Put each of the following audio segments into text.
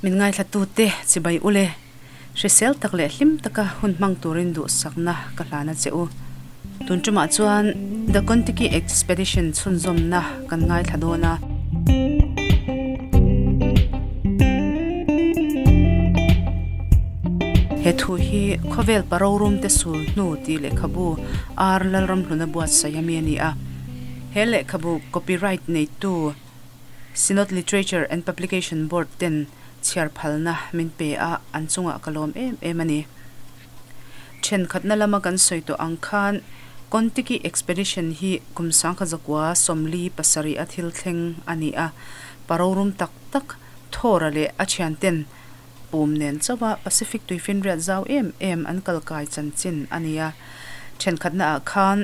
Min ngaithlatute chibai ule, hrisel tak leh hlim taka hun hmang turin duhsakna ka hlan a che u. Tun tumah chuan The Kontiki Expedition chhunzawmna kan ngaithla dawn a. He thu hi khawvel pa rorum te sul hnu tih lehkhabu R Lalramhluna buatsaih ami a ni a. He lehkhabu copyright neitu Synod Literature and Publication Board ten chhiar phalna min pe a, an chungah ka lawm em em a ni. Thenkhatna lama kan sawi tawh ang khan Kontiki Expedition hi kum sangkhat zakua 47 a thil thleng a ni a, pa rorum tak tak Thor-a leh a thianten pum nen chauha Pacific tuifinriat zau em em an kal kai chanchin a ni a. Thenkhatna ah khan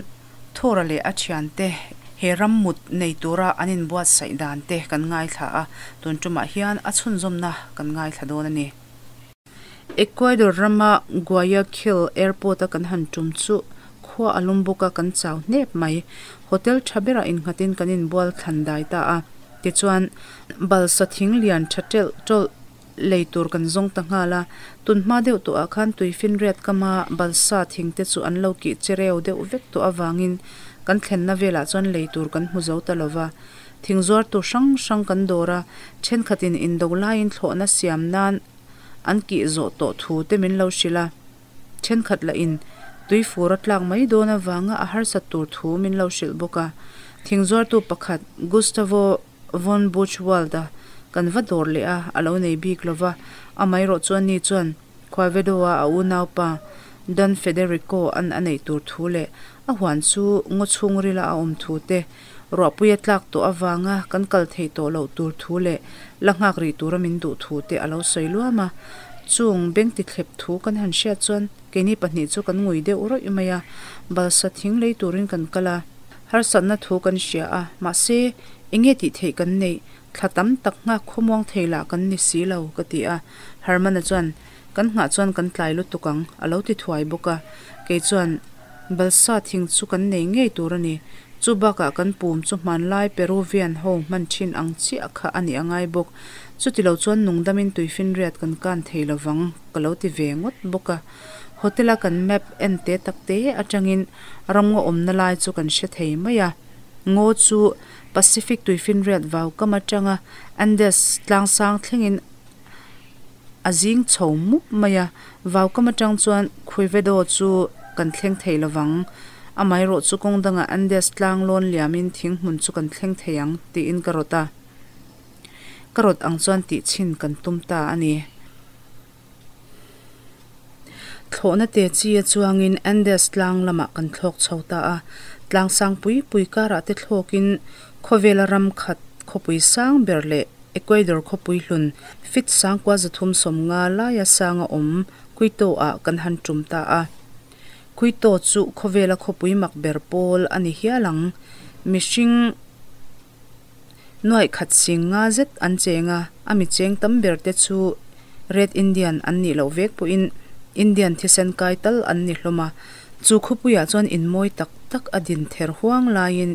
Thor-a leh a thiante he ram mut nei tura an inbuatsaih dan te kan ngaithla a, tun tumah hian a chhunzawmna kan ngaithla dawn a ni. Ecuador rama Guayaquil Airport-a kan han tum chu khua a lum bawk a, kan chau hnep mai. Hotel tha berah innghatin kan inbual thlan dai ta a. Tichuan, balsa thing lian tha telh tawlh lei tur kan zawng ta nghal a. Tun hma deuh tawhah khan tuifinriat kama balsa thing te chu an lo kih chereu deuh vek tawh avangin kan thlenna velah chuan lei tur kan hmu zo ta lo va. Thing zuar tur hrang hrang kan dawr a, thenkhatin indo laiin thlawhna siam nan an kih zawh tawh thu te min lo hrilh a. Thenkhat lahin tuifur a tlak mai dawn avanga a harsat tur thu min lo hrilh bawk a. Thing zuartu pakhat Gustavo Von Buchwald-a kan va dawr leh a, a lo nei bik lo va. Amaherawh chu ani chuan Quevedo-a a unaupa Don Federico-a'n a neih tur thu leh a huan chu ngaw chhungrila a awm thu te, ruahpui a tlak tawh avanga kan kal thei tawh loh tur thu leh la nghak rih tura min duh thu te a lo sawi luam a. Chung beng ti thlep thu kan han hriat chuan keini pahnih chu kan ngui deuh rawih mai a, balsa thing lei turin kan kal a. Harsatna thu kan hria a, mahse enge tih theih kan neih, thla tam tak nghak khawmuang thei lah kan ni si lo, ka ti a. Herman-a chuan, Kan nghah chuan kan tlai lutuk ang, a lo ti thuai bawk a. Kei chuan, Balsa thing chu kan nei ngei tur a ni. Chu bakah kan pum chu hmanlai Peruvian ho hman thin ang chiah kha a nih a ngai bawk. Chuti lo chuan nungdamin tuifinriat kan kan thei lovang, ka lo ti ve ngawt bawk a. Hotel-a kan map en te tak te atangin ramngaw awmna lai chu kan hre thei mai a. Ngaw chu Pacific tuifinriat vau kam atanga Andes tlangsang thlengin a zing chho mup mai a. Vau kam atang chuan Quevedo chu kan thleng thei lovang. Amaherawh chu kawng dangah Andes tlang lawn liamin thing hmun chu kan thleng thei ang tiin ka rawt a. Ka rawt ang chuan tih chhin kan tum ta a ni. Thlawhna te chi a chuangin Andes tlang lamah kan thlawk chho ta a. Tlang sang pui pui karah te thlawkin khawvela ram khat khawpui sang ber leh Ecuador khawpui hlun fit sangkua 350 laia sanga awm Quito ah kan han tum ta a. Quito chu khawvela khawpui mak ber pawl a ni hial ang. Mihring. Nuaih khat sing nga zet an cheng a, a mi cheng tam ber te chu Red Indian an nih loh vek pawhin Indian thisen kai tal an ni hlawm a. Chu khawpuiah chuan in mawi tak tak a din ther huang laiin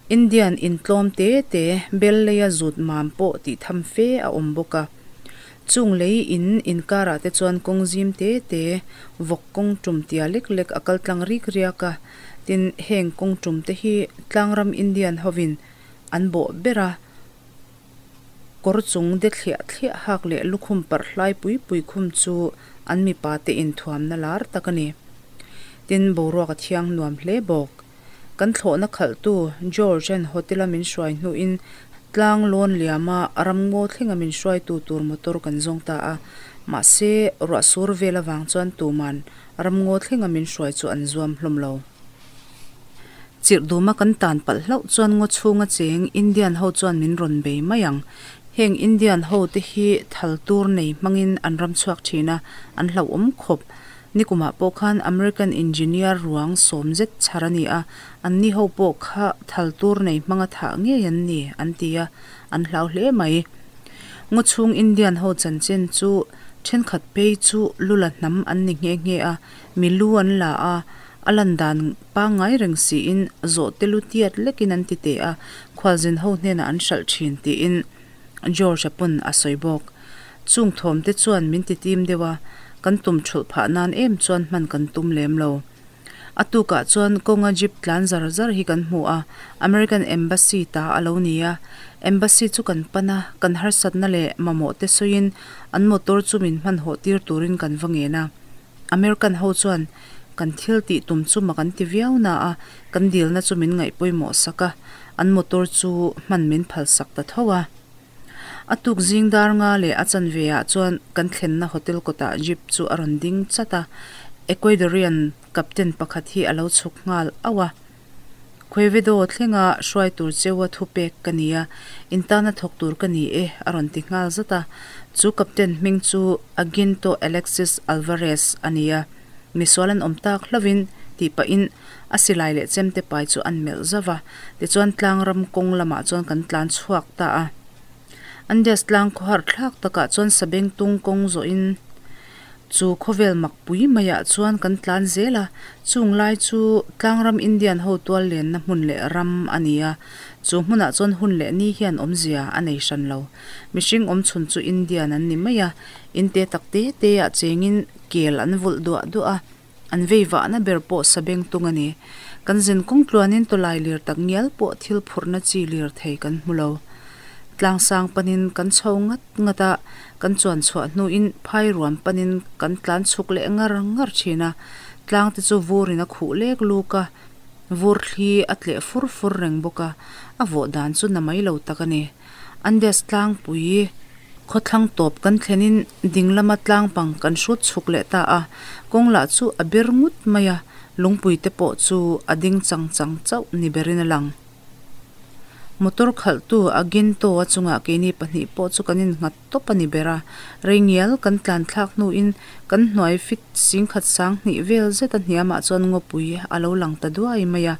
Indian in tlawm te te bel leia zut mam pawh tih tham fe a awm bawk a. Chung lei in inkarah te chuan kawng zim te te vawk kawng tum tia lek lek a kal tlang rik riak a. Tin, heng kawng tum te hi tlangram Indian hovin an bawh ber a, kawr chung de thliah thliah hak leh lukhum parh hlai pui pui khum chu an mipa te inthuamna lar tak a ni. Tin, boruak a thiang nuam hle bawk. Kan thlawhna khalhtu George-a'n hotel-a min hruai hnuin tlang lawn liama ramngaw thlenga min hruaitu tur motor kan zawng ta a, mahse ruah sur vel avang chuan tuman Ramngaw thlenga min hruai chu an zuam hlawm lo. Chirh duma kan tan palh hlauh chuan ngaw chhunga cheng Indian ho chuan min rawn bei mai ang. Heng Indian ho te hi thal tur nei hmangin an ram chhuak thin a, an hlauhawm khawp. Nikumah pawh khan American engineer ruang sawm zet chhar a ni a, anni ho pawh kha thal tur nei hmanga thah ngei an ni, an ti a, an hlau hle mai. Ngaw chhung Indian ho chanchin chu thenkhat phei chu lu la hnam an ni nghe nghe a, mi lu an la a, a lan dan pangngai reng siin zawhte lu tiat lekin an ti teh a, khualzin ho hnenah an hralh thin tiin George-a pawn a sawi bawk. Chung thawm te chuan min ti tim deuh a, kan tum thulh phah nan em chuan hman kan tum lem lo. A tukah chuan kawnga jeep tlan zar zar hi kan hmu a, American Embassy ta a lo ni a. Embassy chu kan pan a, kan harsatna leh mamawh te sawiin an motor chu min hmanhawh tir turin kan va ngen a. American ho chuan kan thil tih tum chu mak an ti viau na a, kan dilna chu min ngaih pawimawh sak a, an motor chu hman min phal sak ta tho a. A tuk zing dar nga leh a chanve ah chuan kan thlenna hotel kawtah jeep chu a rawn ding chat a, Ecuadorian captain pakhat hi a lo chhuk nghal auh a. Quevedo thlenga hruai tur cheua thupek ka ni a, intana thawk tur ka ni e a rawn ti nghal zat a. Chu captain hming chu Aginto Alexis Alvarez a ni a, misual an awm tak hlauhin tih pahin a silai leh chemte pai chu an melh zauh a. Tichuan tlang ram kawng lamah chuan kan tlan chhuak ta a. Andes tlang khawhar thlak takah chuan sabengtung kawng zawhin Chu khawvel mak pui maiah chuan kan tlan zel a, chung lai chu tlangram Indian ho tual lenna hmun leh ram a ni a, chu hmunah chuan hun leh ni hian awmzia a nei hran lo. Mihring awm chhun chu Indian an ni mai a, in te tak te te ah chengin kel an vulh duah duah a, an vei vahna ber pawh sabeng tung a ni. Kan zin kawng tluanin tawlai lir tak ngial pawh thil phurhna chi lir thei kan hmu lo. Tlangsang panin kan chho ngat. Ngat a, kan chuan chhuah hnuin phai ruam panin kan tlan chhuk leh ngar ngar thin a, tlang te chu vurin a khuh lek luk a, vur thli a tleh fur fur reng bawk a, a vawh dan chu na mai lo tak a ni. Andes tlangpui khawthlang tawp kan thlenin ding lama tlang pang kan hrut chhuk leh ta a, kawng lah chu a ber ngut mai a, lungpui te pawh chu a ding chang chang chauh ni berin a lang. Motor khalhtu a Ginto a chungah keini pahnih pawh chu kan innghat tawp a ni ber a, reingial kan tlan thlak hnuin kan hnuai fit singkhat sang hnih vel zet a hniamah chuan ngawpui a lo lang ta duai mai a.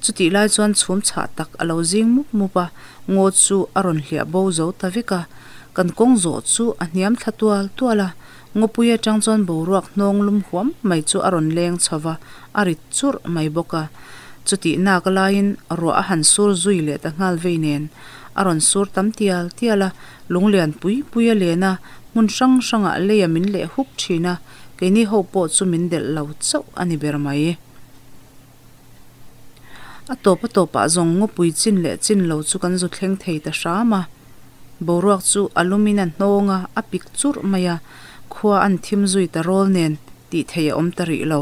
Chutih lai chuan chhum chhah tak a lo zing mup mup a, ngaw chu a rawn hliah bo zo ta vek a. Kan kawng zawh chu a hniam thla tual tual a, ngawpui atang chuan boruak hnawng lum huam mai chu a rawn leng chho va, a rit churh mai bawk a. Chutih nak laiin ruah a han sur zui leh ta nghal vei nen a rawn sur tam tial tial a, lunglian pui pui a len a, hmun hrang hrangah leia min leh huk thin a, keini ho pawh chu min delh lo chauh a ni ber mai. A tawp a tawpah zawng ngawpui chin leh chin lo chu kan zu thleng thei ta hram a, boruak chu a lumin a hnawng a, a pik churh mai a, khua an thim zui ta rawl nen tih theih a awm ta rih lo.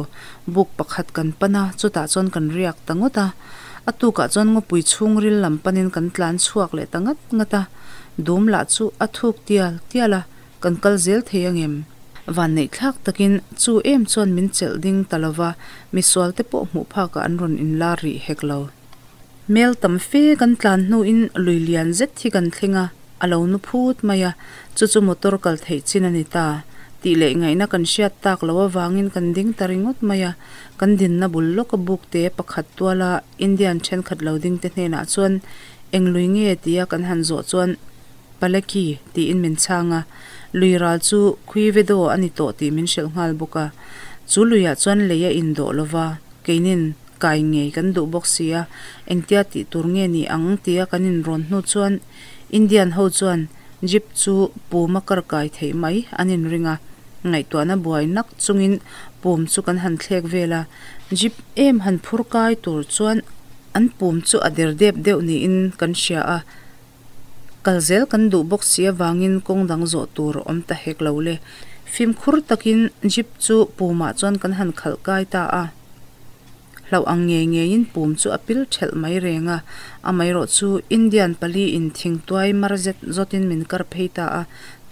Buk pakhat kan pan a, chutah chuan kan riak ta ngawt a. A tukah chuan ngawpui chhungril lam panin kan tlan chhuak leh ta ngat ngat a. Dum lah chu a thuk tial tial a, kan kal zel thei angem? Vanneih thlak takin chu em chuan min chelh ding ta lo va, misual te pawh hmuh phakah an rawn inlar rih hek lo. Mel tam fe kan tlan hnuin lui lian zet hi kan thleng a, a lo nu phut mai a, chu chu motor kal theih chin a ni ta. Tih leh ngaihna kan hriat tak loh avangin kan ding ta ringawt mai a, kan dinna bul lawka buk te pakhat tuala Indian thenkhat lo ding te hnenah chuan eng lui nge tia kan han zawh chuan Paleki tiin min chhang a, lui ral chu Quevedo a ni tawh tih min hrilh nghal bawk a, chu luiah chuan lei a indawh lova, keinin kai ngei kan duh bawk si a, engtia tih tur nge ni ang tia kan inrawn hnu chuan Indian ho chuan jeep chu pum a kar kai theih mai an inring a, ngaihtuahna buai nak chungin pum chu kan han thlek vel a, jeep em han phur kai tur chuan an pum chu a der dep deuh niin kan hria a. Kal zel kan duh bawk si avangin kawng dang zawh tur a awm ta hek lo le. Fimkhur takin jeep chu pumah chuan kan han khalh kai ta a. Hlauh ang ngei ngeiin pum chu a pil thelh mai reng a. Amaherawh chu Indian pali in thingtuai mar zet zawtin min kar phei ta a.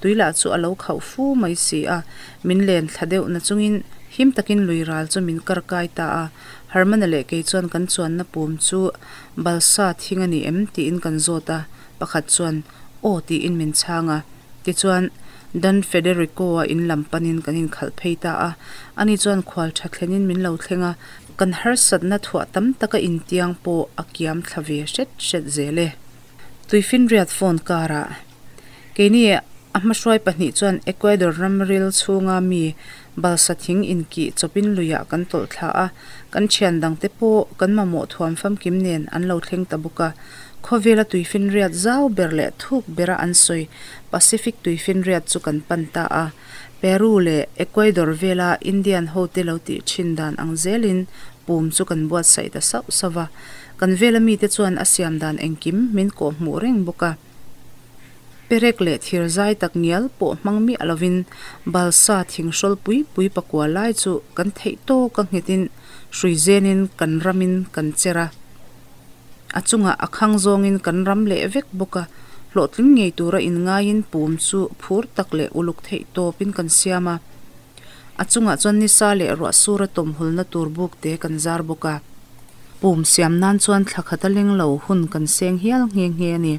Tui lah chu a lo khauh fu mai si a. Min len thla deuh na chungin him takin lui ral chu min kar kai ta a. Hermana leh kei chuan kan chuanna pum chu Balsa thing a ni em? tiin kan zawt a, pakhat chuan Aw tiin min chhang a. Tichuan, Don Federico-a in lam panin kan inkhalh phei ta a. Ani chuan khual tha thlenin min lo thleng a, kan harsatna thuah tam taka intiang pawh a kiam thla ve hret hret zel e. Tuifinriat phone karah keini a hmahruai pahnih chuan Ecuador ramril chhunga mi Balsa thing inkih chawpin luiah kan tawlh thla a, kan thian dangte pawh kan mamawh thuam famkim nen an lo thleng ta bawk a. Khawvela tuifinriat zau ber leh thuk bera an sawi Pacific tuifinriat chu kan pan ta a. Peru leh Ecuador vela Indian hote lo tih thin dan ang zelin pum chu kan buatsaih ta sauh sauh va. Kan vela mite chuan a siam dan engkim min kawhhmuh reng bawk a. Perek leh thir zai tak ngial pawh hmang miah lovin balsa thing hrawl pui pui pakua lai chu kan theih tawk a nghetin hrui zenin kan ramin kan cher a. A chungah a khang zawngin kan ram leh vek bawk a, hlawhtling ngei tura inngaiin pum chu phur tak leh uluk theih tawpin kan siam a. A chungah chuan nisa leh ruah sura tawmhulna tur buk te kan zar bawk a. Pum siam nan chuan thla khat a leng lo hun kan seng hial nghe nghe a ni.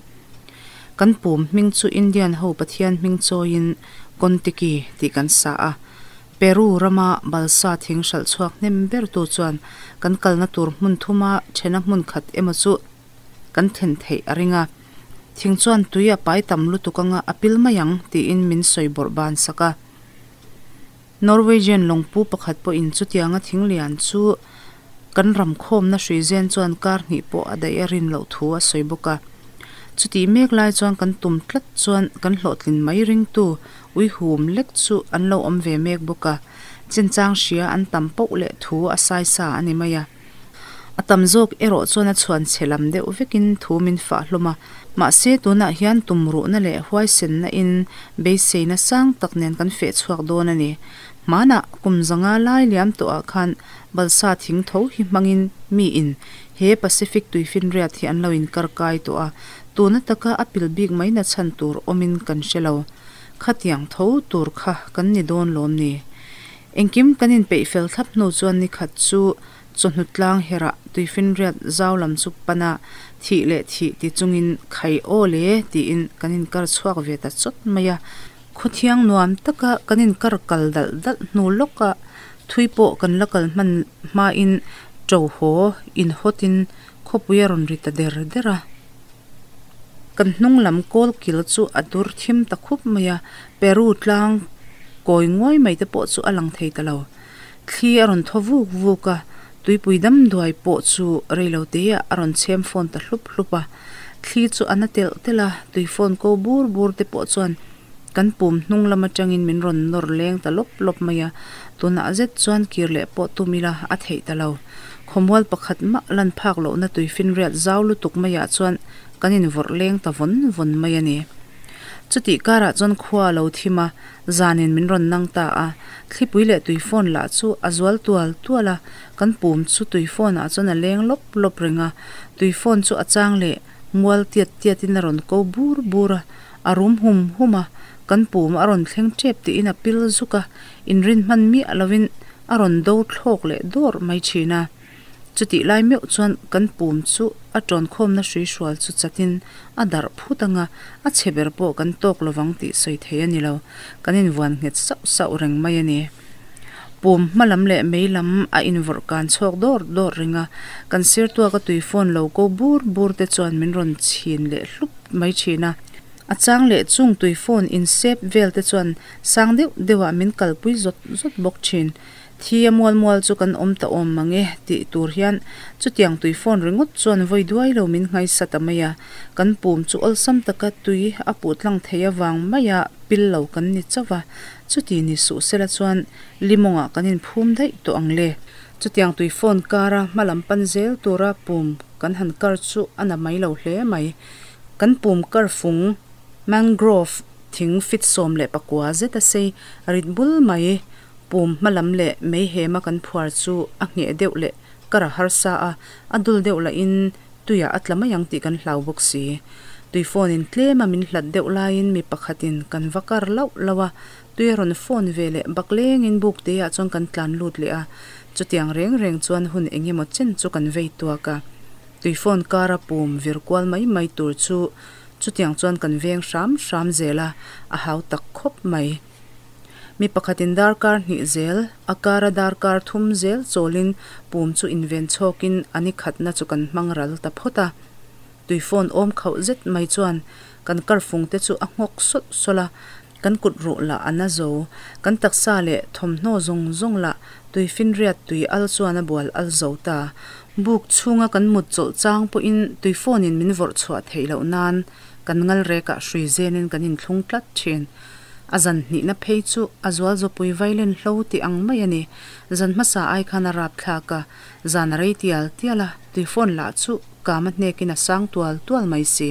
Kan pum hming chu Indian ho Pathian hming chawiin Kontiki tih kan sa a. Peru rama balsa thing hralh chhuak hnem ber tu chuan kan kalna tur hmun thuma thena hmun khat emaw chu kan thlen theih a ring a. Thing chuan tui a pai tam lutuk anga a pil mai ang tiin min sawi bawrh ban sak a. Norwegian lawngpu pakhat pawhin chutianga thing lian chu kan ram khawmna hrui zen chuan kar hnih pawh a daih a rin loh thu a sawi bawk a. Chutih mek lai chuan kan tum tlat chuan kan hlawhtlin mai ringtu uihum lek chu an lo awm ve mek bawk a, chenchang hria an tam poh leh thu a sai sa a ni mai a. A tam zawk erawh chuan a chhuan chhe lam deuh vekin thu min fah hlawm a, mahse tunah hian tumruhna leh huaisenna in beiseina sang tak nen kan feh chhuak dawn a ni. Hmanah kum zanga lai liam tawhah khan balsa thing tho hi hmangin mi in he Pacific tuifinriat hi an lo inkarkai tawh a, tuna taka a pil bik mai na chhan tur awmin kan hre lo. Khatiang tho tur kha kan ni dawn lawm ni? Engkim kan inpeih fel thlap hnu chuan nikhat chu chawhnu tlang herah tuifinriat zau lam chu pana thih leh thih ti chungin khai aw le tiin kan inkar chhuak ve ta chawt mai a. Khawthiang nuam taka kan inkar kal dalh dalh hnu lawkah thui pawh kan la kal hman hmain ṭo haw inhawtin khawpui a rawn ri ta der der a. Kan hnung lam kawl kil chu a dur thim ta khup mai a, Peru tlang kawi nguai mai te pawh chu a lang thei ta lo. Thli a rawn thaw vuk vuk a, tuipui damduai pawh chu reilo teah a rawn chhem fawn ta hlup hlup a. Thli chu a na telh telh a, tui phone ko bur bur te pawh chuan kan pum hnung lam atangin min rawn nawr leng ta lawp lawp mai a, tunah zet chuan kir leh pawh tum ila a theih ta lo. Khawmual pakhat mah lan phak lohna tui finriat zau lutuk maiah chuan kan invawrh leng ta vawn vawn mai a ni. Chutih karah chuan khua a lo thim a, zanin min rawn nang ta a, thlipui leh tui phone lah chu a zual tual tual a, kan pum chu tui phone ah chuan a leng lawp lawp reng a, tui phone chu a chang leh mual tiat tiat in a rawn ko bur bur a, a rum hum hum a, kan pum a rawn thleng tep tiin a pil zuk a, inrin hman miah lovin a rawn do thlawk leh dawr mai thin a. Chutih lai meuh chuan kan pum chu a tawnkhawmna hrui hrual chu chatin a darh phut anga, a chhe ber pawh kan tawk lovang tih sawi thei a ni lo. Kan invuan nghet sauh sauh reng mai a ni. Pum hma lam leh mei lam a invawrh kan chhuak dawr dawr reng a, kan sir tuaka tui phone lo ko bur bur te chuan min rawn chhin leh hlup mai thin a. A chang leh chung tui phone insep vel te chuan sang deuh deuhah min kalpui zawt zawt bawk thin. Thi a mual mual chu kan awm ta awm mang e tih tur hian chutiang tui phone ringawt chuan vawi duai lo min nghaisa ta mai a, kan pum chu awlsam taka tui a puh tlang thei avang maia pil lo kan ni chauh a, chuti ni suh sela chuan limawngah kan inphum daih tawh ang le. Chutiang tui phone kara hma lam pan zel tura pum kan han kar chu a na mai lo hle mai. Kan pum kar fung mangrove thing fit 14 zet a sei rit bul mai. Pum hma lam leh mei hema kan phuar chu a ngheh deuh leh kar a harsa a, a dul deuh lahin tuiah a tla mai ang tih kan hlau bawk si. Tui phone in tlema min hlat deuh laiin mi pakhatin kan va kar lauh lauh a, tui a rawn phone ve leh bak lengin buk teiah chuan kan tlan lut leh a, chutiang reng reng chuan hun eng emaw chen chu kan vei tuak a. Tui phone kara pum vir kual mai mai tur chu chutiang chuan kan veng hram hram zel a, a hau tak khawp mai. Mi pakhatin darkar hnih zel, a kara darkar thum zel chawlin pum chu inven chhawkin a ni khatna chu kan hmang ral ta phawt a. Tui phone awm khauh zet mai chuan kan karfung te chu a nghawk sawlh sawlh a, kan kut ruh lah a na zo. Kan taksa leh thawmhnaw zawng zawng lah tui finriat tui al chuan a bual al zo ta. Buk chhunga kan mut chawlh chang pawhin tui phone-in min vawrh chhuah theih loh nan kan ngal rekah hrui zenin kan inthlung tlat thin. A zan hnihna phei chu a zual zawpui vailen hlo tih ang mai a ni. Zan hmasa ai khan a rap thlak a, zan a rei tial tial a, tui phone lah chu kama hnekin a sang tual tual mai si.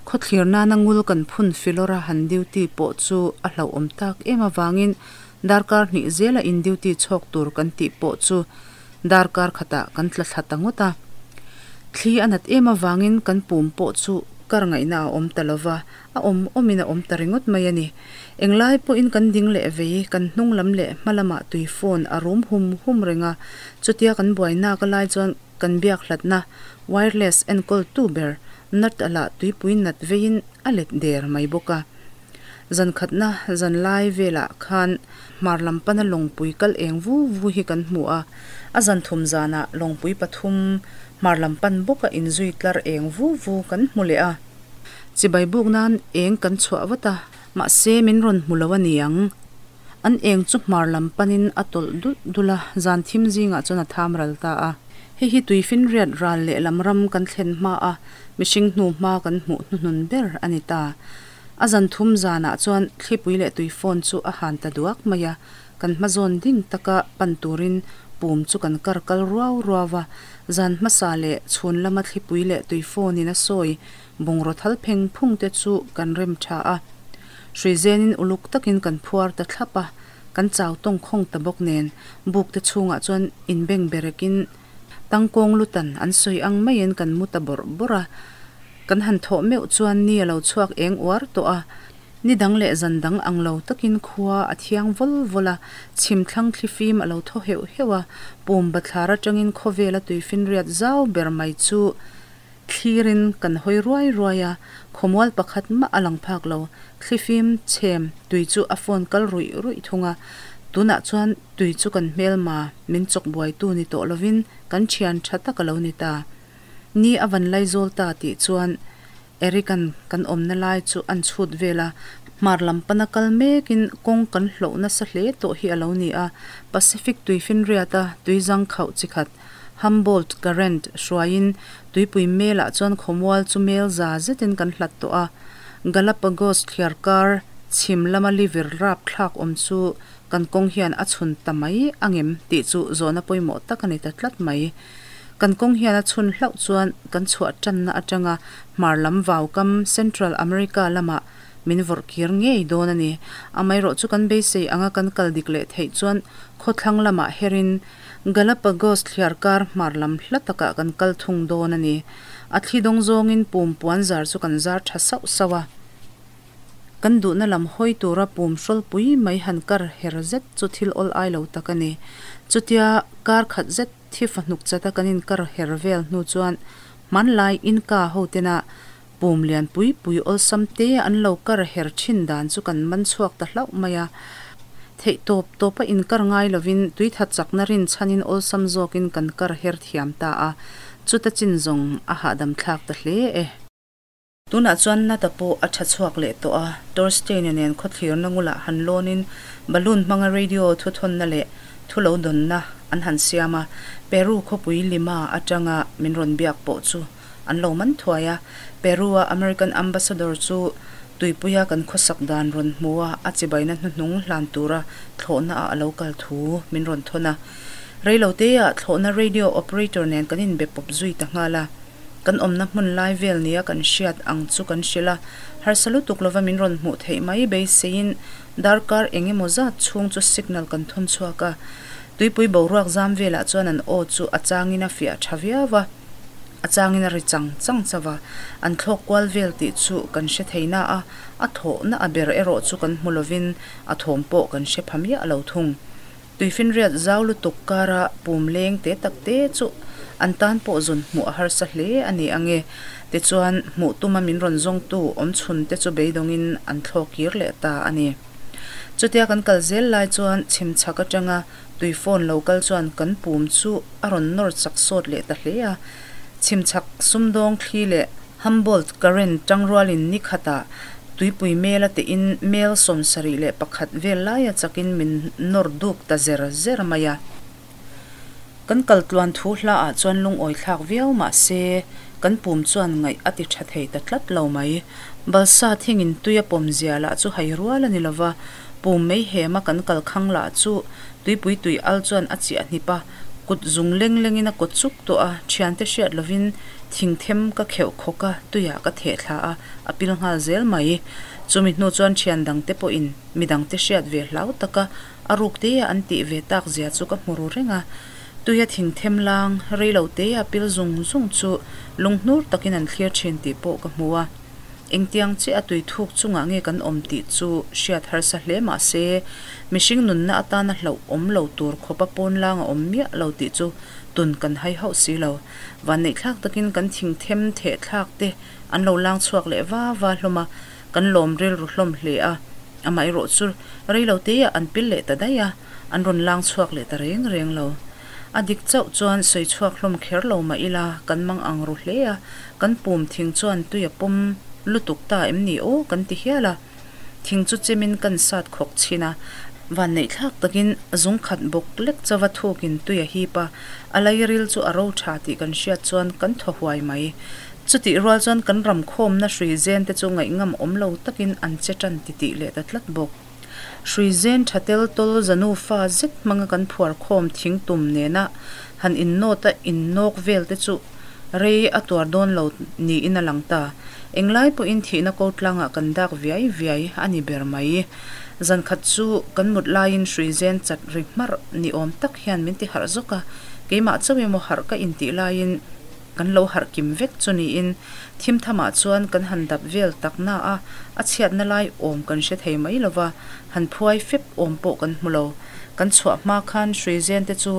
Khawthlir nana ngul kan phun filawr a han duty pawh chu a hlauhawm tak em avangin darkar hnih zela in duty chhawk tur kan tih pawh chu darkar khatah kan tla thla ta ngawt a. Thli a nat em avangin kan pum pawh chu kar ngaihna a awm ta lova, a awm awmin a awm ta ringawt mai a ni. Englai pawhin kan ding leh vei, kan hnung lam leh hma lamah tui phone a rum hum hum reng a, chutia kan buai nak lai chuan kan biak hlatna wireless enkawl tu ber nut a lah tuipui nat veiin a let der mai bawk a. Zan khatna zan lai velah khan hmar lam pana lawngpui kal eng vu vu hi kan hmu a, a zan thum zanah lawngpui pathum hmar lam pan bawka inzui tlar eng vu vu kan hmu leh a. Chibai buk nan eng kan chhuah vat a, mahse min rawn hmu lo a ni ang. An eng chu hmar lam panin a tawlh dulh dulh a, zan thim zingah chuan a tham ral ta a. Hei hi tuifinriat ral lehlam ram kan thlen hma a, mihring hnu hma kan hmuh hnuhnun ber a ni ta. A zan thum zanah chuan thlipui leh tui phone chu a han ta duak mai a, kan hma zawn ding taka pan turin pum chu kan kar kal ruau ruau a. Zan hmasa leh chhun lama thlipui leh tui phone in a sawi bungraw thal pheng phung te chu kan rem tha a. Hrui zenin uluk takin kan phuar ta thlap a, kan chau tawng khawng ta bawk nen buk te chhungah chuan inbeng berekin tangkawng lutan an sawi ang maiin kan mu ta bawrh bawrh a. Kan han thawh meuh chuan ni a lo chhuak eng uar tawh a, ni dang leh zan dang ang lo takin khua a thiang vawl vawl a, chhim thlang thlifim a lo thaw heuh heuh a, pum bathlar atangin khawvela tuifinriat zau ber mai chu Thlirin kan hawi ruai ruai a, khawmual pakhat mah a lang phak lo. Thlifim chhem tui chu a phone kal ruih ruih thung a, tunah chuan tui chu kan hmelma min chawk buaitu ni tawh lovin kan thian tha tak a lo ni ta. Ni a van lai zawl ta tih chuan Eric-a'n kan awmna lai chu an chhut vel a, hmar lam pana kal mekin kawng kan hloh nasa hle tawh hi a lo ni a, Pacific tuifinriata tuizang khauh chi khat Humboldt Current hruaiin tuipui melah chuan khawmual chu mel za zetin kan hlat tawh a. Galapagos thliar kar chhim lama livir rap thlak awm chu kan kawng hian a chhun ta mai angem tih chu zawhna pawimawh tak a ni ta tlat mai. Kan kawng hian a chhun hlauh chuan kan chhuah tanna atanga hmar lam vaukam Central America lamah min vawrh kir ngei dawn a ni. Amaherawh chu kan beisei anga kan kal dik leh theih chuan khawthlang lamah herin Galapagos thliar kar hmar lam hla takah kan kal thung dawn a ni. A thli dawng zawngin pum puan zar chu kan zar tha sauh sauh a. Kan duhna lam hawi tura pum hrawlpui mai han kar her zet chu thil awl ai lo tak a ni. Chutia kar khat zet thi fahnuk chata kan inkar her vel hnu chuan hmanlai Inca ho tena pum lian pui pui awlsam te an lo kar her thin dan chu kan man chhuak ta hlauh mai a. Theih tawp tawpa inkar ngai lovin tui tha chakna rin chhanin awlsam zawkin kan kar her thiam ta a, chuta chin zawng a hahdam thlak ta hle e. Tunah chuan Nata pawh a tha chhuak leh tawh a, Torstein-a nen khawthlirna ngulah han lawnin balloon hmanga radio thuthawnna leh thu lo dawnna an han siam a, Peru khawpui Lima atanga min rawn biak pawh chu An lo man thuai a, Peru-a American Ambassador chu tuipuia kan khawsak dan rawn hmu a, a chibaina hnuhnung hlan tura thlawhnaah a lo kal thu min rawn thawn a. Reiloteah thlawhna radio operator nen kan inbe pawp zui ta nghal a. Kan awmna hmun lai vel nia kan hriat ang chu kan hrilh a, harsa lutuk lova min rawn hmuh theih mai beiseiin darkar eng emaw zat chhung chu signal kan thawn chhuak a. Tuipui boruak zam velah chuan an aw chu a changin a fiah tha viau a. A changin a ri chang chang chauh a, an thlawk kual vel tih chu kan hre thei na a, a thawhna a ber erawh chu kan hmu lovin a thawm pawh kan hre pha miah lo thung. Tuifinriat zau lutuk kara pum leng te tak te chu an tan pawh zun hmuh a harsa hle a ni ang e. Tichuan, hmuh tuma min rawn zawngtu awm chhun te chu beidawngin an thlawk kir leh ta a ni. Chutia kan kal zel lai chuan chhim chhak atanga Tui phone lo kal chuan kan pum chu a rawn nawr chak sawt leh ta hle a. Chhimchhak sumdawng thli leh Humboldt current tangrualin ni khatah tuipui mela tein mel 71 vel laia chakin min nawr duk ta zer zer mai a. Kan kal tluan thu hla ah chuan lungawi thlak viau mah se kan pum chuan ngaih a ti tha thei ta tlat lo mai. Balsa thingin tui a pawm zia lah chu hai rual a ni lova, pum mei hema kan kal khang lah chu tuipui tui al chuan a chiah hnip a, kut zung leng lengin a kaw chuk tawh a, thiante hriat lovin thing them ka kheuh khawk a, tuiah ka theh thla a, a pil nghal zel mai. Chumi hnu chuan thian dangte pawhin midangte hriat ve hlau taka a ruk teia an tih ve tak zia chu ka hmu ru reng a. Tuia thing them lang rei lo teia pil zung zung chu lunghnur takin an thlir thin tih pawh ka hmu a. Engtiang chiah a tui thuk chungah nge kan awm tih chu hriat harsa hle mah se, mihring nunna atana hlauh awm lo tur khawpa pawn lang a awm miah lo tih chu tun kan hai hauh si lo. Vanneihthlak takin kan thing them theh thlak te an lo lang chhuak leh va va hlawm a, kan lawm rilru hlawm hle a. Amaherawh chu rei lo teah an pil leh ta daih a, an rawn lang chhuak leh ta reng reng lo. A dik chauh chuan sawi chhuak hlawm kher lo mah ila kan mang ang ru hle a, kan pum thing chuan tui a pawm lutuk ta em ni aw kan ti hial a. Thing chu chemin kan sat khawk chhin a, vanneih thlak takin zung khat bawk lek chauva thukin tui a hip a, a lairil chu a ro tha tih kan hriat chuan kan thaw huai mai. Chutih rual chuan kan ram khawmna hrui zen te chu ngaihngam awm lo takin an che tan titih leh ta tlat bawk. Hrui zen tha tel tawl zanu fa zet hmanga kan phuar khawm thing tum nena han innawt a innawk vel te chu rei a tuar dawn lo niin a lang ta. Englai pawhin thihna ko tlangah kan dak viai viai a ni ber mai. Zan khat chu kan mut laiin hrui zen chat ri hmarh ni awm tak hian min ti harh zawk a, keimah chauh emaw harh ka intih laiin, Kan lo harh kim vek chu niin thim thamah chuan kan han dap vel tak na a, a chhiatna lai awm kan hre thei mai lo va, han phuai fep awm pawh kan hmu lo. Kan chhuah hma khan Hruizen te chu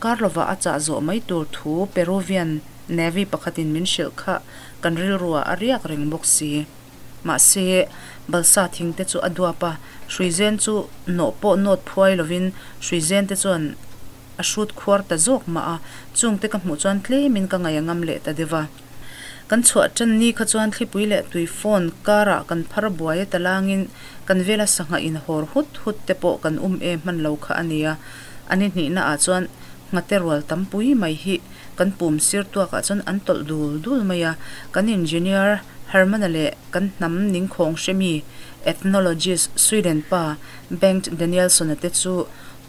kar lovah a chah zawh mai tur thu Peruvian Navy pakhatin min hrilh kha kan rilruah a riak reng bawk si. Mahse, balsa thing te chu a duap a, Hruizen chu nawh pawh nawt phuai lovin Hruizen te chuan A hrut khuar ta zawk mah a, chungte ka hmuh chuan tlemin ka ngaih a ngam leh ta deuh a. Kan chhuah tan ni kha chuan thlipui leh tui phone karah kan phar buai a talangin kan vela sangha in hawr hut hut te pawh kan um e hman lo kha a nia. A ni hnihna ah chuan nghate rual tampui mai hi kan pum sir tuak ah chuan an tawlh dul dul mai a. Kan engineer Hermana leh kan hnam ningkhawng hremi ethnologist Sweden pa Bengt Danielsson-a te chu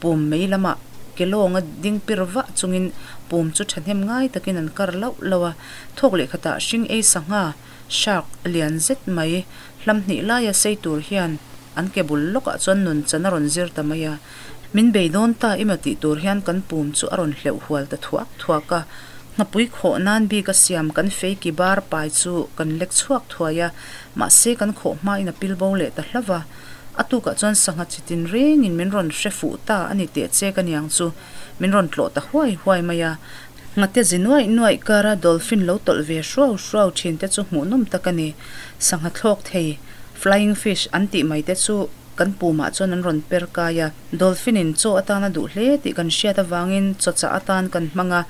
Pum mei lamah ke lawnga ding pir vah chungin pum chu thahnem ngai takin an kar lauh lauh a, thawk leh khatah hring ei sangha, shark, lian zet mai, hlam hnih laia sei tur hian an ke bul lawkah chuan nun chan a rawn zir ta mai a. Min bei dawn ta emaw tih tur hian kan pum chu a rawn hleuh hual ta thuak thuak a, nghapui khawh nan bik a siam kan fei ki bar pai chu kan lek chhuak thuai a, mahse kan khawh hmain a pil bo leh ta hlauh a. A tukah chuan sangha chi tin rengin min rawn hre fuh ta a ni teh che ka niang chu. Min rawn tlawh ta huai huai mai a. Nghate zi nuaih nuaih kara dolphin lo tawlh ve hruau hruau thin te chu hmuhnawm tak a ni. Sangha thlawk thei, flying fish, an tih mai te chu kan pumah chuan an rawn per kai a. Dolphin in chaw atana duh hle tih kan hriat avangin chaw chah atan kan hmang a.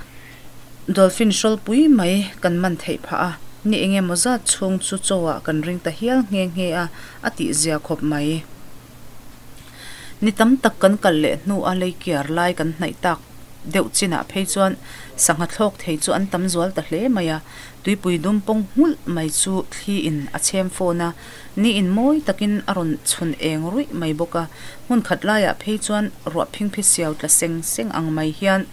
Dolphin hrawlpui mai kan man theih phah a, ni eng emaw zat chhung chu chaw ah kan ring ta hial nghe nghe a, a tih zia khawp mai. Ni tam tak kan kal leh hnu a lei kiar lai kan hnaih tak deuh chinah phei chuan sangha thlawk thei chu an tam zual ta hle mai a, tuipui dum pawng nghulh mai chu thli in a chhem fawn a, ni in mawi takin a rawn chhun eng ruih mai bawk a, hmun khat laiah phei chuan ruah phingphi siau tla seng seng ang mai hian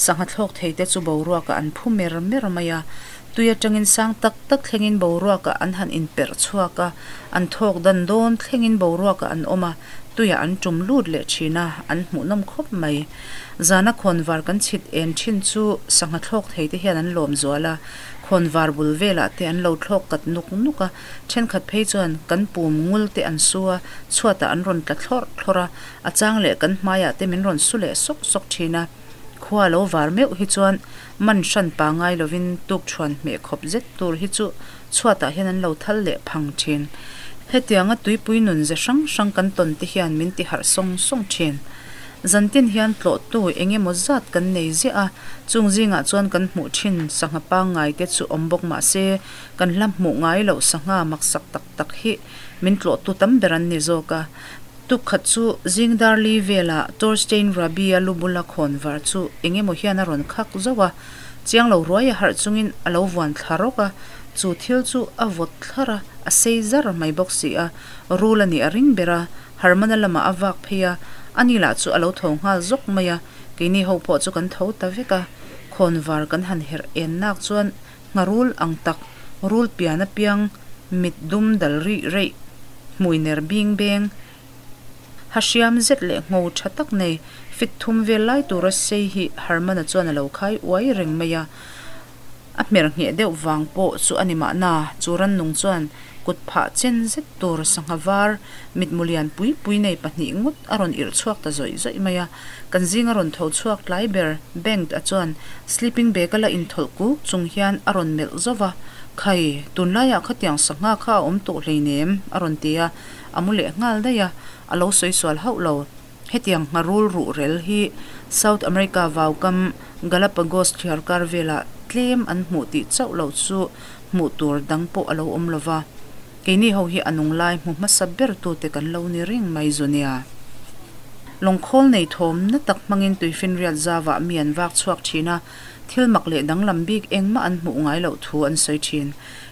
Sangha thlawk thei te chu boruakah an phu mer mer mai a, tui atangin sang tak tak thlengin boruakah an han inperh chhuak a, an thawk dan dawn thlengin boruakah an awm a, tuiah an tum lut leh thin a, an hmuhnawm khawp mai. Zana khawnvar kan chhit en thin chu sangha thlawk thei te hian an lawm zual a, khawnvar bul velah te an lo thlawk kat nuk nuk a, thenkhat phei chuan kan pum ngul te an su a, chhuatah an rawn tla thlawrh thlawrh a, a chang leh kan hmaiah te min rawn su leh sawk sawk thin a. Khua lo var meuh hi chuan man hran pa ngai lovin tuk thuan hmeh khawp zet tur hi chu chhuatah hian an lo thal leh phang thin. Hetianga tuipui nun ze hrang hrang kan tawn te hian min ti harh sawng sawng thin. Zantin hian tlawhtu eng emaw zat kan nei ziah a, chung zingah chuan kan hmuh thin sangha pangngai te chu awm bawk mah se kan hla hmuh ngai loh sangha maksak tak tak hi min tlawhtu tam ber an ni zawk a. Tukkhat chu zing dar li velah Torstein Rabi-a lu bula khawn var chu eng emaw hian a rawn khak zauh a, chiang lo ruai a harh chungin a lo vuan thla rawk a, chu thil chu a vawt thlar a, a sei zar mai bawk si a, rul a nih a ring ber a, Harmana lamah a vak phei a, ani lah chu a lo tho nghal zawk mai a, keini ho pawh chu kan tho ta vek a, khawn var kan han herh en nak chuan ngharul ang tak, rul pian apiang mit dum dal rih reih, hmui ner bing beng, ha hriam zet leh ngho tha tak nei, fit thum vel lai tura sei hi Harmana chuan a lo khai uai reng mai a. A hmer ngheh deuh vang pawh chu a ni mahna, chu rannung chuan kut phah chen zet tur sangha var mitmu lian pui pui nei pahnih ngawt a rawn irh chhuak ta zawih zawih mai a. Kan zinga rawn tho chhuak tlai ber Bengt a chuan sleeping bag a la inthawlh kuk chung hian a rawn melh zauh va, Khai, tunlaiah khatiang sangha kha a awm tawh hleinem a rawn ti a, a mu leh nghal daih a, a lo sawi sual hauh lo. Hetiang ngharul ruhrel hi South America vaukam Galapagos thliarkar velah tlem an hmuh tih chauh loh chu hmuh tur dang pawh a lo awm lo va. Keini ho hi a nung lai hmu hmasa ber tute kan lo ni reng mai zu nia. Lawngkhawl nei thawm na tak hmangin tuifinriat zavah mi an vak chhuak thin a, thil mak leh danglam bik engmah an hmuh ngai loh thu an sawi thin.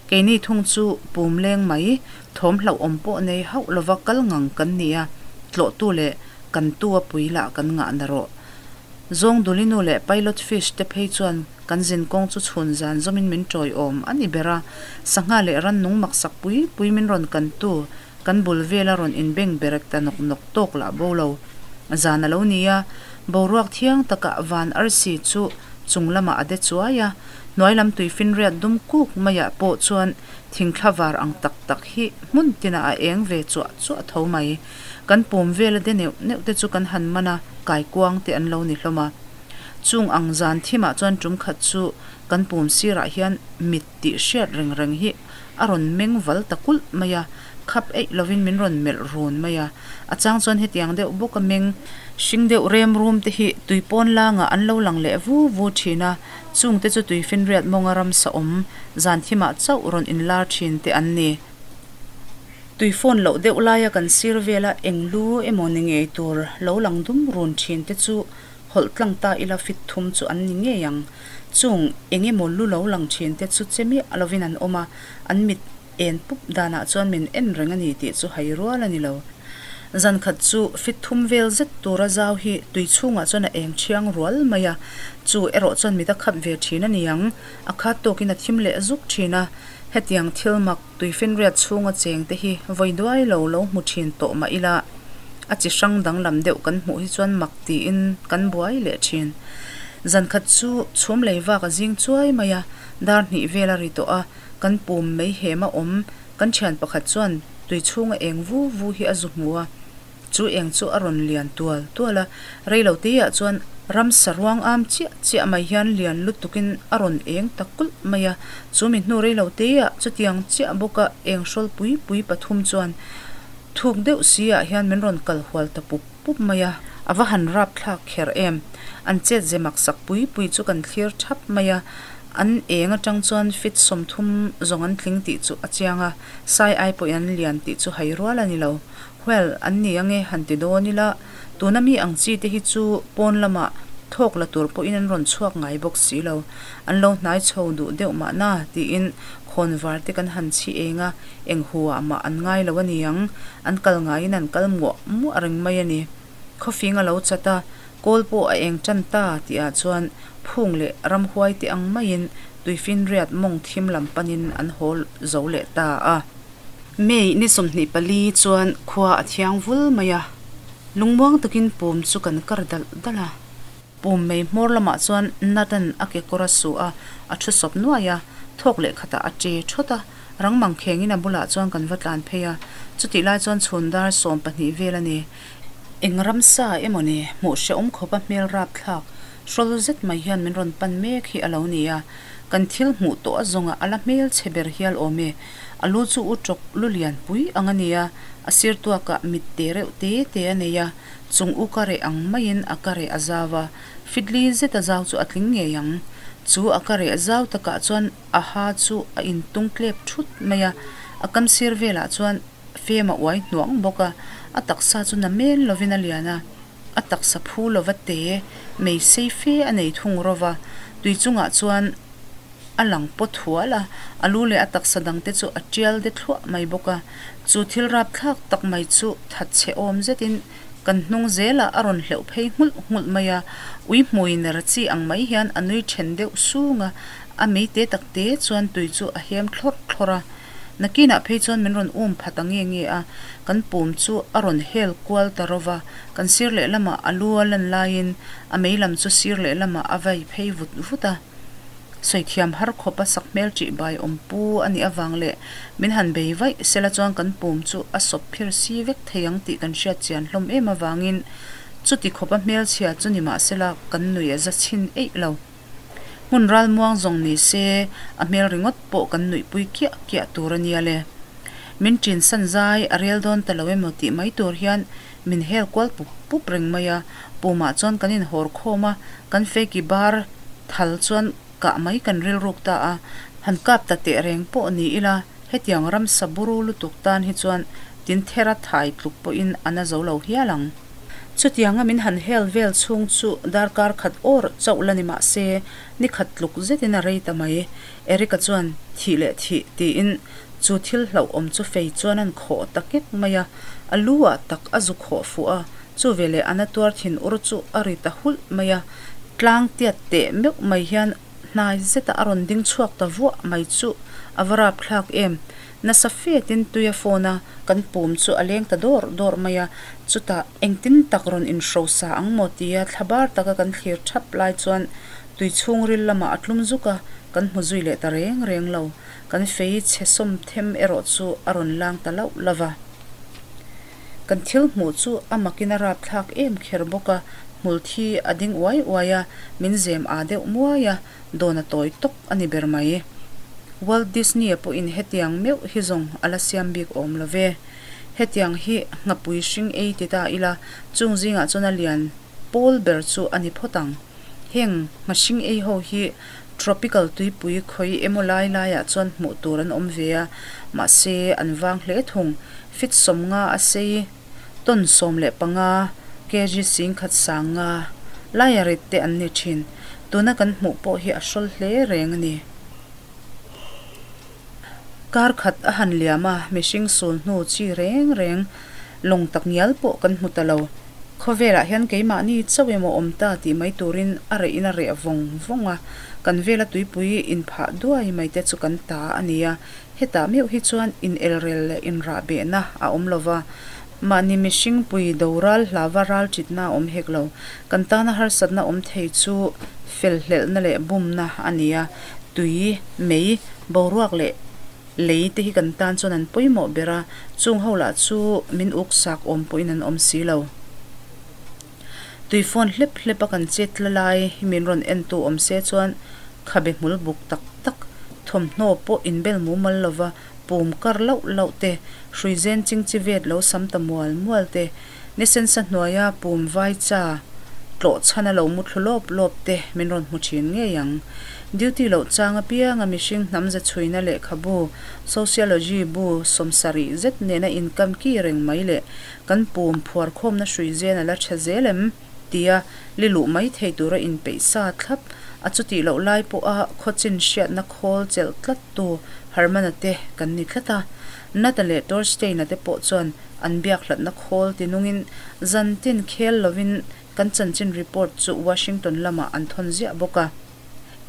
Keini thung chu pum leng mai Thawm hlauhawm pawh nei hauh lova kal ngang kan ni a, tlawhtu leh kan tu a pui lah kan ngah na rawh. Zawng Dulinu leh Pilot Fish te phei chuan kan zin kawng chu chhun zan zawmin min tawiawm a ni ber a, sangha leh rannung maksak pui pui min rawn kan tu kan bul vela rawn inbeng berek ta nawk nawk tawk lah bo lo. Zan a lo ni a, boruak thiang takah van arsi chu chung lamah a de chuai a, hnuai lam tuifinriat dum kuk maiah pawh chuan Thingthla var ang tak tak hi hmun tinah a eng ve chuah chuah tho mai. Kan pum vela de neuh neuh te chu kan han man a, kaikuang te an lo ni hlawm a. Chung ang zan thimah chuan tum khat chu kan pum sirah hian mit tih hriat reng reng hi a rawn meng val ta kulh mai a, khap eih lovin min rawn melh run mai a. A chang chuan hetiang deuh bawka meng hring deuh rem rum te hi tuipawn langah an lo lang leh vu vu thin a. Chungte chu tuifinriat mawnga ramsa awm, zan thimah chauh rawn inlar thin te an ni. Tui phone loh deuh laia kan sir vela eng lu emaw ni ngei tur lo lang dum run thin te chu hawlh tlang ta ila fit thum chu an ni ngei ang. Chung eng emaw lu lo lang thin te chu che miah lovin an awm a, an mit En pup danah chuan min en reng a ni tih chu hai rual a ni lo. Zan khat chu fit thum vel zet tura zau hi tui chhungah chuan a eng thiang rual mai a, chu erawh chuan mit a khap ve thin a ni ang. A khat tawkin a thim leh zuk thin a, hetiang thil mak tuifinriat chhunga cheng te hi vawi duai lo lo hmu thin tawh mah ila a chi hrang danglam deuh kan hmuh hi chuan mak tiin kan buai leh thin. Zan khat chu chhum lei vak a zing chuai mai a, dar hnih vel a ri tawh a, Kan pum mai hem a awm, kan thian pakhat chuan tui chhunga eng vu vu hi a zu hmu a, chu eng chu a rawn lian tual tual a, reilo teiah chuan ramsa ruang am chiah chiah mai hian lian lutukin a rawn eng ta kulh mai a, chu mi hnu reilo teiah chutiang chiah bawka eng hrawl pui pui pathum chuan thuk deuh si ah hian min rawn kal hual ta pup pup mai a, a va han rap thlak kher em, an chet ze maksak pui pui chu kan thlir thap mai a. An eng atang chuan fit 30 zawng an tling tih chu a chiang a, sai ai pawhin an lian tih chu hai rual a ni lo. Well, an ni ange han ti dawn ila, tuna mi ang chi te hi chu pawn lamah thawk la tur pawhin an rawn chhuak ngai bawk si lo. An lo hnai chho duh deuh mahna tiin khawn var te kan han chhi eng a, eng huah mah an ngai lo a ni ang, an kal ngaiin an kal muah muah reng mai a ni. Khawfing a lo chat a, Kawl pawh a eng tan ta tih ah chuan phung leh ramhuai te ang maiin tuifinriat mawng thim lam panin an haw zo leh ta a. May ni 24 chuan khua a thiang vul mai a, lungmuang takin pum chu kan kar dalh dalh a. Pum mei hmawr lamah chuan Nathan a kekawr a su a, a thu sawp nuai a, thawk leh khatah a che thawt a, rang mangkhengin a bulah chuan kan va tlan phei a, chutih lai chuan chhun dar 12 vel a ni. Eng ramsa emaw ni, hmuh hrehawm khawpa hmel rapthlak, hrawl zet mai hian min rawn pan mek hi a lo ni a. Kan thil hmuh tawh a zawnga a la hmel chhe ber hial awm e. A lu chu u tawk lu lian pui ang a ni a, a sir tuakah mit te reuh te te a nei a, chung u ka reh ang maiin a ka reh a zau a, fitli zet a zau chu a tling ngei ang. Chu a ka reh zau takah chuan a ha chu a intung tlep thut mai a, a kam sir velah chuan. fem a uai hnuang bawk a, a taksa chu na men lovin a lian a, a taksa phu lova te mei sei fe a nei thung rawh va, tui chungah chuan a lang pawt hual a, a lu leh a taksa dang te chu a tial de thluah mai bawk a, chu thil rapthlak tak mai chu thatchhe awm zetin kan hnung zelah a rawn hleuh phei nghulh nghulh mai a, ui hmui ner chi ang mai hian a nui then deuh sung a, a mei te tak te chuan tui chu a hem thlawrh thlawrh a. Nakinah phei chuan min rawn um pha ta nge nge a, kan pum chu a rawn hel kual ta ro va, kan sir lehlamah a lu a lan laiin a mei lam chu sir lehlamah a vai phei vut vut a. Sawithiam har khawpa sak hmel ṭih bai awm pu a nih avang leh min han bei vaih sela chuan kan pum chu a sawp phir si vek thei ang tih kan hriat chian hlawm em avangin chuti khawpa hmelchhia chu ni mahsela kan nuih a za chhin eih lo. Hmun ralmuang zawng ni se a hmel ringawt pawh kan nuihpui kiah kiah tur a nia le. Min ṭin san zai a rel dawn ta lo emaw tih mai tur hian min hel kual pup pup reng mai a, pumah chuan kan inhawr khawm a, kan feki bar thal chuan kah mai kan rilruk ta a, han kap ta teh reng pawh ni ila hetiang ramsa buru lutuk tan hi chuan tin thera thai tluk pawhin a na zo lo hial ang. Chutianga min han hel vel chhung chu darkar khat awr chauh la ni mah se, ni khat tluk zetin a rei ta mai. Eric-a chuan thih leh thih tiin chu thil hlauhawm chu fei chuan an khawh ta nghek mai a, a lu ah tak a zu khawh fuh a, chu veleh a na tuar thin ur chu a ri ta hulh mai a, tlang tiat teh meuh mai hian hnai zetah a rawn ding chhuak ta vuah mai chu a va rapthlak em. Nasa fetin tui a phone a, kan pum chu a leng ta dawr dawr mai a, chutah engtin tak rawn inhrosa ang maw tia thlabar taka kan thlir thap lai chuan tui chhungril lamah a tlum zuk a, kan hmu zui leh ta reng reng lo. Kan fei chhe sawm them erawh chu a rawn lang ta lauh lauh va. Kan thil hmuh chu a makin a rapthlak em kher bawk a, hmul thi a ding uai uai a, min zem aa deuh muai a, dawn a tawi tawk a ni ber mai. Walt Disney-a pawhin hetiang meuh hi zawng a la siam bik awm lo ve. Hetiang hi nghapui hring ei ti ta ila, chung zingah chuan a lian pawl ber chu a ni phawt ang. Heng nghahring ei ho hi tropical tuipui khawi emaw lai laiah chuan hmuh tur an awm ve a, mahse an vang hle thung. Fit 50 a sei, ton 15, kg 1150 laia rit te an ni thin. Tuna kan hmuh pawh hi a hrawl hle reng a ni. Kar khat a han liam a, mihring sul hnu chi reng reng lawng tak ngial pawh kan hmu ta lo. Khawvelah hian keimahni chauh emaw awm ta tih mai turin a rehin a reh vawng vawng a, kan vela tuipui inphah duai mai te chu kan ta a ni a, hetah meuh hi chuan inelrel leh inrahbehna a awm lo va, mahni mihring pui do ral hlava ral ṭitna a awm hek lo. Kan tana harsatna awm thei chu felhlelhna leh bumna a ni a, Tui, mei, boruak leh lei te hi kan tan chuan an pawimawh ber a, chung ho lah chu min uk sak awm pawhin an awm si lo. Tui phone hlep hlep a kan chet tla lai hi min rawn en tu awm se chuan khabe hmul buk tak tak, thawmhnaw pawh inbel mumal lova pum kar lauh lauh te, hrui zen ching chi vet lo sam ta mual mual te, Ni sensa hnuaia pum vai cha tlawh chhan a lo mu thlu lawp lawp te min rawn hmu thin ngei ang. Duty loh chang apianga mihring hnam za chhuina lehkhabu, Sociology bu 70 zet nena inkam ki reng mai leh kan pum phuar khawmna hrui zen a la tha zel em? tia li luh mai thei tura inpeih sa thlap a chutih loh lai pawha khawchin hriatna khawl chelh tlat tu Hermana te kan ni tlat a. Nata leh Torstein-a te pawh chuan An biak hlatna khawl ti nungin zan tin khel lovin kan chanchin report chu Washington lamah an thawn ziah bawk a.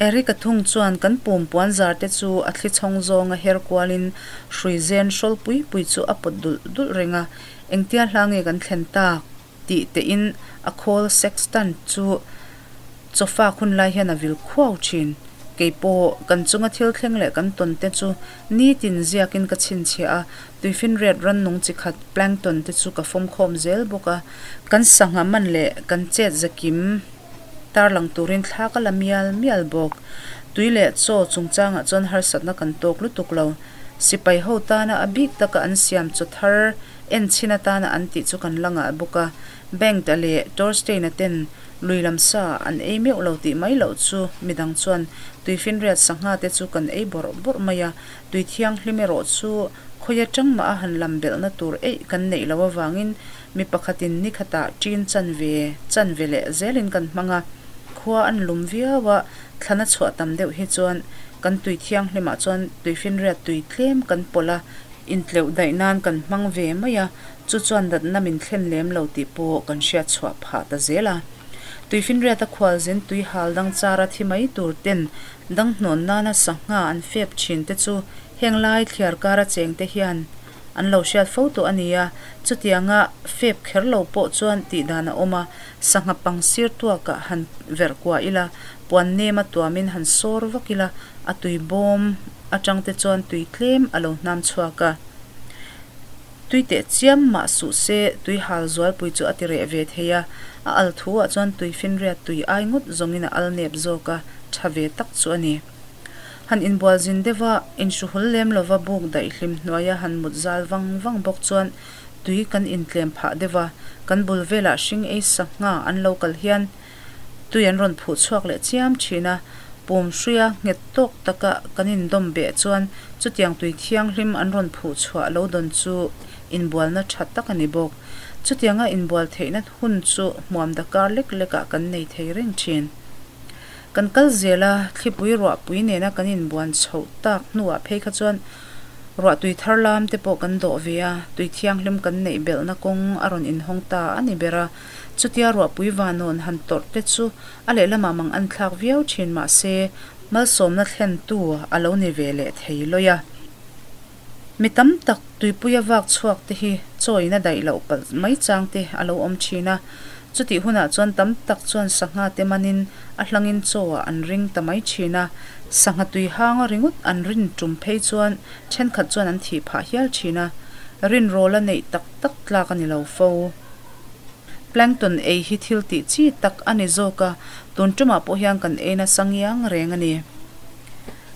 Eric-a thung chuan kan pum puan zar te chu a thli chhawng zawnga her kualin hrui zen hrawl pui pui chu a pawt dulh dulh reng a, engtia hla nge kan thlen tak tih tein a khawl sextant chu Chawfak hun lai hian a vil khuau thin. Kei pawh kan chunga thil thleng leh kan tawn te chu nitin ziakin ka chhinchhiah a, tuifinriat rannung chi khat plankton te chu ka fawm khawm zel bawk a. Kan sangha man leh kan chet zakim tarlang turin thla ka la mial mial bawk. Tui leh chaw chungchangah chuan harsatna kan tawk lutuk lo. Sipai ho tana a bik taka an siam chaw thar en chhin atana an tih chu kan la ngah bawk a. Bank-a leh Torstein-a ten Lui lam sa an ei meuh lo tih mai loh chu midang chuan tuifinriat sangha te chu kan ei bawrh bawrh mai a, tui thianghlim erawh chu Khawi atang mah a han lam belhna tur eih kan neih loh avangin mi pakhatin ni khatah ṭin chanve chanve leh zelin kan hmang a. Khua an lum viau a, thlana chhuah tam deuh hi chuan kan tui thianghlimah chuan tuifinriat tui tlem kan pawlh a, intleuh daih nan kan hmang ve mai a, chu chuan natna min thlen lem lo tih pawh kan hriat chhuah phah ta zel a. Tuifinriata khualzin tui hal dang chara thi mai tur ten dang hnawn nana sangha an fep thin te chu heng lai thliar kara cheng te hian an lo hriat fo tawh a ni a, chutianga fep kher lo pawh chuan tih dan a awm a, sangha pang sir tuakah han verh kuah ila, puan nema tuamin han sawr vak ila, a tui bawm atang te chuan tui tlem a lo hnam chhuak a. Tui teh chiam mah suh se, tui hal zualpui chu a ti reh ve thei a, a al thu ah chuan tui finriat tui ai ngawt zawngin a al nep zawk a, tha ve tak chu a ni. Han inbual zin deuh a, inhruhul lem lova buk daih hlim hnuaia han mut zal vang vang bawk chuan tui kan intlem phah deuh a, kan bul velah hring ei sangha an lo kal hian tui an rawn phuh chhuak leh chiam thin a, pum hruia nghet tawk taka kan indawm beh chuan chutiang tui thianghlim an rawn phuh chhuah lo dawn chu inbualna tha tak a ni bawk. Chutianga inbual theihna hun chu hmuam dakar lek lekah kan nei thei reng thin. Kan kal zel a, thlipui ruahpui nena kan inbuan chhoh tak hnuah phei kha chuan ruahtui thar lam te pawh kan dawh ve a, tui thianghlim kan neih belhna kawng a rawn inhawng ta a ni ber a. Chutia ruahpui vanawn han tawrh te chu a lehlamah mang an thlak viau thin mah se, malsawmna thlentu a lo ni ve leh thei lawi a. Mi tam tak tuipuia vak chhuak te hi chawina daih loh palh mai chang te a lo awm thin a. Chutih hunah chuan tam tak chuan sangha te manin a hlangin chaw ah an ring ta mai thin a. Sangha tui hanga ringawt an rin tum phei chuan thenkhat chuan an thih phah hial thin a. Rinrawl a neih tak tak tlak a ni lo fo. Plankton ei hi thil tih chi tak a ni zawk a, tun tumah pawh hian kan ei nasa ngiang reng a ni.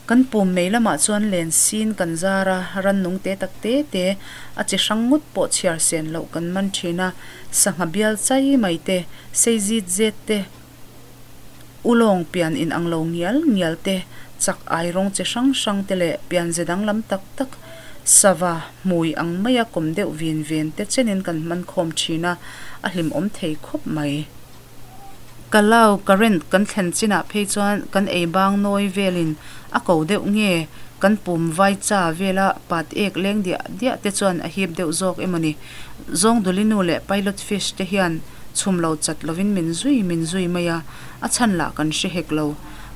Kan pum mei lamah chuan len sin kan zar a, rannung te tak te te, a chi hrang ngawt pawh chhiar sen loh kan man thin a, sangha bial chai mai te, sei zit zet te, ulawng pian inang lo ngial ngial te, chak ai rawng chi hrang hrang te leh pian ze danglam tak tak, sava, hmui ang maia kawm deuh vin ven te chenin kan hman khawm thin a, a hlimawm thei khawp mai. Kalau current kan thlen chinah phei chuan kan ei bang nawi velin a ko deuh nge kan pum vai cha vela pat ek leng diah diah te chuan a hip deuh zawk emaw ni. Zawngdulinu leh pilot fish te hian chhum lo chat lovin min zui min zui mai a, a chhan lah kan hre hek lo.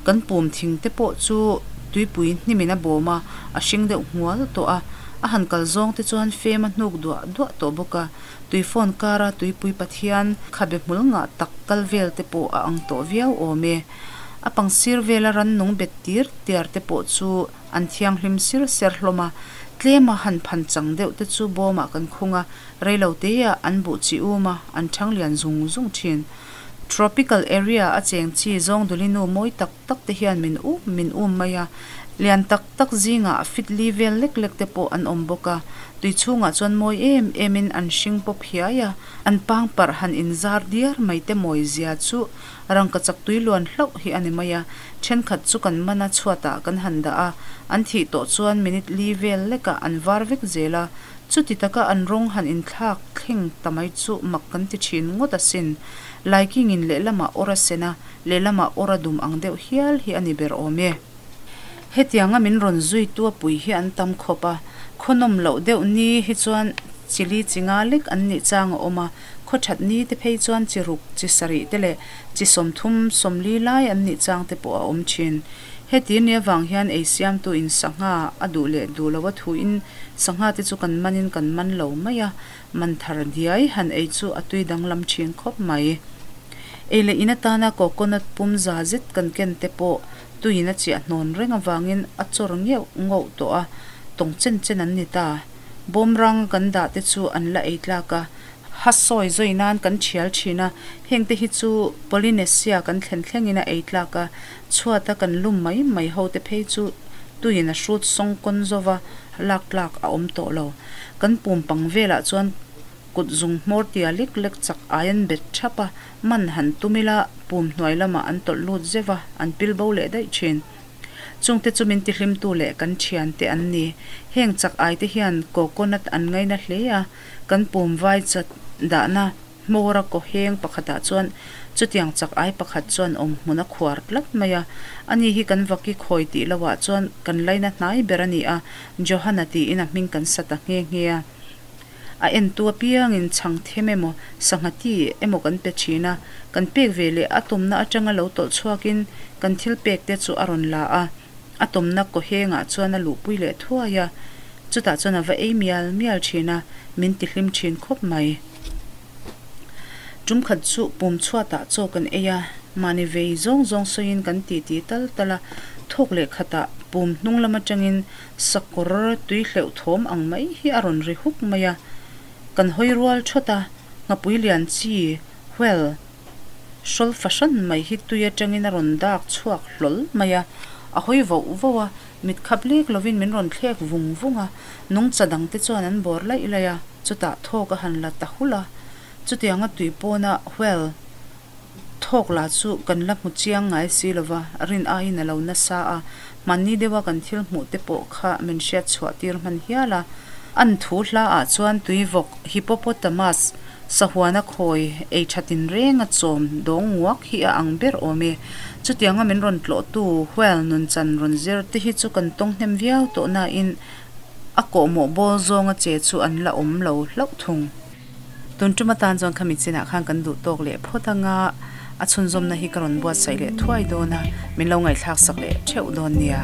Kan pum thing te pawh chu tuipui hnimin a bawm a, a hring deuh nghual tawh a, a han kal zawng te chuan fem a hnuk duah duah tawh bawk a. Tui phone kara tuipui Pathian khabe hmul ngah tak kal vel te pawh a ang tawh viau awm e. A pangsir vela rannung bet tir tiar te pawh chu an thianghlim sir ser hlawm a, tlema han phan chang deuh te chu bawmah kan khung a, reilo teah an buh chi um a, an thang lian zung zung thin. Tropical area a cheng chi zawngdulinu mawi tak tak te hian min um min um mai a, lian tak tak zingah fit li vel lek lek te pawh an awm bawk a, tui chhungah chuan mawi em em in an hring pawp hiai a, an pang parh han inzar diar mai te mawi zia chu rangka chak tui luan hlauh hi a ni mai a, thenkhat chu kan mana chhuatah kan han dah a, an thih tawh chuan minute li vel lekah an var vek zel a, chuti taka an rawng han inthlak thleng ta mai chu mak kan ti thin ngawt asin. Laikingin lehlamah awr a sen a, lehlamah awr a dum ang deuh hial hi a ni ber awm e. Hetianga min rawn zuitu a pui hi an tam khawp a, khaw nawm loh deuh ni hi chuan chi li chi nga lek an nih chang a awm a, khaw that ni te phei chuan chi ruk, chi sarih te leh chi 30, 40 lai an nih chang te pawh a awm thin. Heti ni avang hian ei siamtu in sangha a duh leh duh lo a thuin sangha te chu kan manin kan man lo mai a, Man thar diai han ei chu a tui danglam thin khawp mai. Ei leh in atana coconut pum za zet kan ken te pawh tuiin a chiah hnawn reng avangin a chawr ngeuh ngauh tawh a, tawng chen chen an ni ta. Bawmranga kan dah te chu an la ei tlak a, ha sawi zawi nan kan thial thin a, heng te hi chu Polynesia kan thlen thlengin a ei tlak a, chhuata kan lum mai mai ho te phei chu tuiin a hrut sawng kawn zova lak tlak a awm tawh lo. Kan pum pang velah chuan kut zung hmawr tia lek lek chak ai an bet thap a, man han tum ila pum hnuai lamah an tawlh lut zeuh a, an pil bo leh daih thin. Chungte chu min tihlimtu leh kan thiante an ni. Heng chak ai te hian coconut an ngaina hle a, kan pum vai chat dahna hmawra kaw heng pakhatah chuan chutiang chak ai pakhat chuan awm hmun a khuar tlat mai a. Ani hi kan vaki khawi tih lohah chuan kan laina hnai ber a ni a, Johana tiin a hming kan sa ta nghe nghe a. A entu apiangin chhang them emaw, sangha ti emaw kan pe thin a, kan pek ve leh a tumna atanga lo tawlh chhuakin kan thil pek te chu a rawn la a, a tumna kawhengah chuan a luhpui leh thuai a, chutah chuan a va ei mial mial thin a, min ti hlim thin khawp mai. Tum khat chu pum chhuatah chaw kan ei a, mahni vei zawng zawng sawiin kan titi tal tal a, thawk leh khatah pum hnung lam atangin Sakawr tui hleuh thawm ang mai hi a rawn ri huk mai a, kan hawi rual thawt a, nghapui lian chi, whale, hrawl fahran mai hi tui atangin a rawn dak chhuak hlawl mai a, a hawi voh voh a, mit khap lek lovin min rawn thlek vung vung a, nungcha dangte chuan an bawr laih laih a, chutah thawk a han la ta hulh a, chutianga tui pawna whale, Thawk lah chu kan la hmu chiang ngai si lo va, rin aiin a lo nasa a, hmanni deuha kan thil hmuh te pawh kha min hriat chhuah tir hman hial a. An thu hla ah chuan tuivawk, hippopotamus, sahuana khawi ei tha tinreng a chawm dawng nguak hi a ang ber awm e. Chutianga min rawn tlawhtu whale nunchan rawn zir te hi chu kan tawng hnem viau tawh nain a kawhmawh bawl zawnga che chu an la awm lo hlauh thung. Tun tum atan chuan khami chinah khan kan duh tawk leh phawt anga a chhunzawmna hi ka rawn buatsaih leh thuai dawn a, min lo ngaihthlak sak leh theuh dawn nia.